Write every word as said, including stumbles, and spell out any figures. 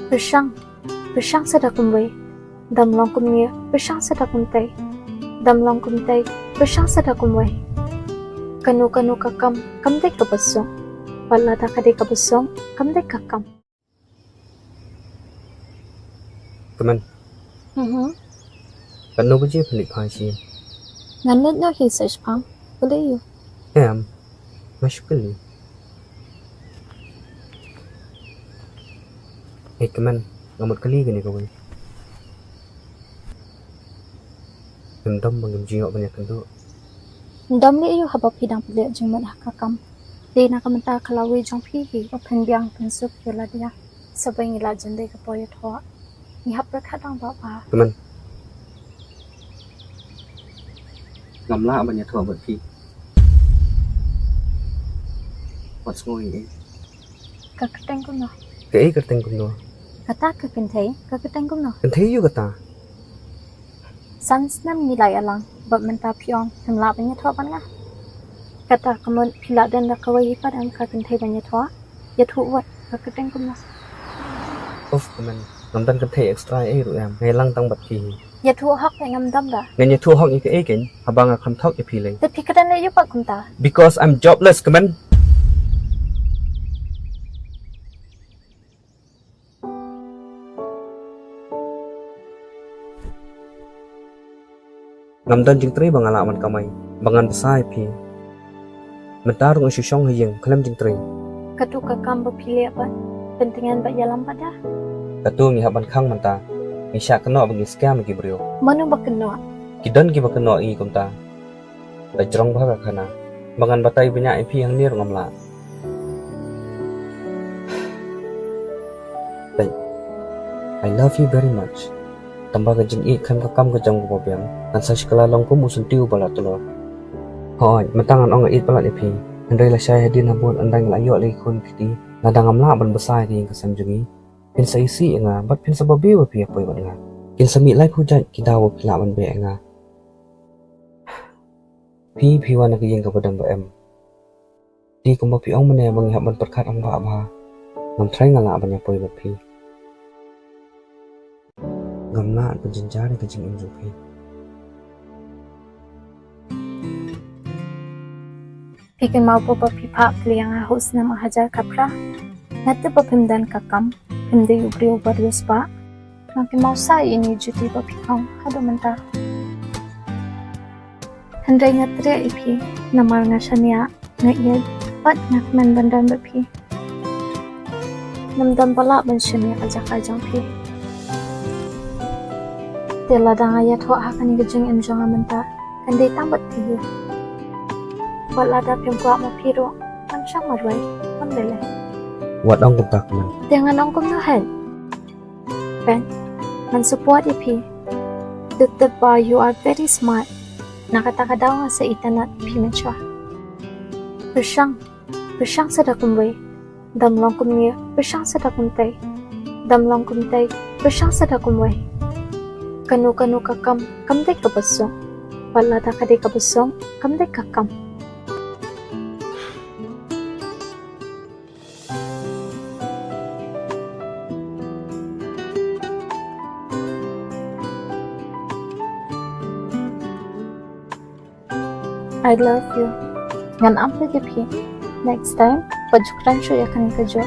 Pyrshang, pyrshang sa da kumwei. Dam long kumne, pyrshang sa da kumtei. Dam long kumtei, pyrshang sa da kumwei. Kano kano ka kam, kam dei kaba suk. Wat lada ka dei kaba suk, kam dei ka kam. Kmen. Mhm. Katno baje phi leit phai sha ïing? Ngan leit noh hi sa shipang. Balei ïa u? Em. Nga shu kylli. Hei Kmen, nga mut kylli kane kawei. Ngim dom ba ngim jingïoh ban ïakynduh. Ngam dom lei ïa u haba phi dang pynleh jingmut ha ka kam. Dei na ka bynta ka lawei jong phi hi ba phin biang pynsuk ïa lade. Sa ba ngi la jin dei ka por ïathoh. Ngi hap pyrkhat dang ba ba. Kmen. Ngam lah ban ïathoh bad phi. Wat sngew ei ei. Ka kyrteng kumno? Kaei kyrteng kumno? Kata ka kynthei, ka kyrteng kumno? Kynthei ïa u kata. San snem ngi la ïalang, bad mynta phi ong phim lah ban ïathoh bad nga. Kata ka mut phi lah don da kawei hi pat em ka kynthei ban ïathoh. Ïathuh wat, ka kyrteng kumno? Uff, Kmen, ngam don kynthei extra ei ruh em. Nga ïalang tang bad phi hi. Ïathuh hok, ngam dom da. Ngan ïathuh hok ïa kaei kein, haba nga kham thok ïa phi lei. Te phi kren lei ïa u pat kumta. Because I'm jobless, Kmen. Ngam don jingtrei ba nga lah ban kamai, ba ngan bsa ïa phi. Mynta ruh nga shu shong ha ïing khlem jingtrei. Kato ka kam ba phi leh bad pyntngen bad ïalam bad da. Kato ngi hap ban khang mynta. Ngi shah kynnoh ba ngi scam ïa ki briew. Mano ba kynnoh? Ki don kiba kynnoh ïa ngi kumta. Ba jrong bha ka khana. Ba ngan batai bniah ïa phi hangne ruh ngam lah. Peit, I love you very much. Tangba ka jingïeit khlem ka kam ka jong ka babiang. Ngan sa shu kylla long kum u syntiew uba la tlor. Hooid, mynta ngan ong nga ïeit palat ïa phi. Hynrei lashai hadien habud ynda ngi la ïoh la ki khun ki kti, lada ngam lah ban bsa ïa ka ïing ka sem jong ngi, phin sa isih ïa nga bad phin sa babe ba phi ïa poi bad nga. Kin sa mih laiphew jait ki daw ba phi lah ban beh ïa nga. Phi, phi wan na ka ïing kaba dang ba em. Te kumba phi ong mynne ba ngi hap ban pyrkhat rangbah bha. Ngam tharai nga lah ban ïa poi bad phi. Ngam lah ban jynjar ïa ka jingim jong phi. Phi kynmaw ba phi phah plie ïa nga ha u snem ar hajar khatphra. Nga tip ba phim don ka kam, phim dei u briew uba riewspah. Nga kynmaw sa ïa ine i juti ba phi ong haduh mynta. Hynrei nga treh ïa phi namar nga shaniah, nga ïeit bad nga kmen ban don bad phi. Ngam don ba lah ban shim ïa ka jaka jong phi. Te lada nga ïathoh ha kane ka jingim jong nga mynta, kan dei tang bad phi hi. Wat lada phim kwah ma phi ruh, ngam shong marwei, ngam lei lei. Wat ong kumta, Kmen. Te ngan ong kumno hi? Peit, ngan support ïa phi. Tip tip ba you are very smart. Na kata ka daw nga sa itynnad ïa phi mynshuwa. Pyrshang, pyrshang sa da kumwei. Dam long kumne, pyrshang sa da kumtei. Dam long kumtei, pyrshang sa da kumwei. Kano kano ka kam, kam dei kaba suk. Wat lada ka dei kaba suk, kam dei ka kam. I love you. Ngan ap lade phi. Next time, pat ju kren shuh ïa kane kajuh.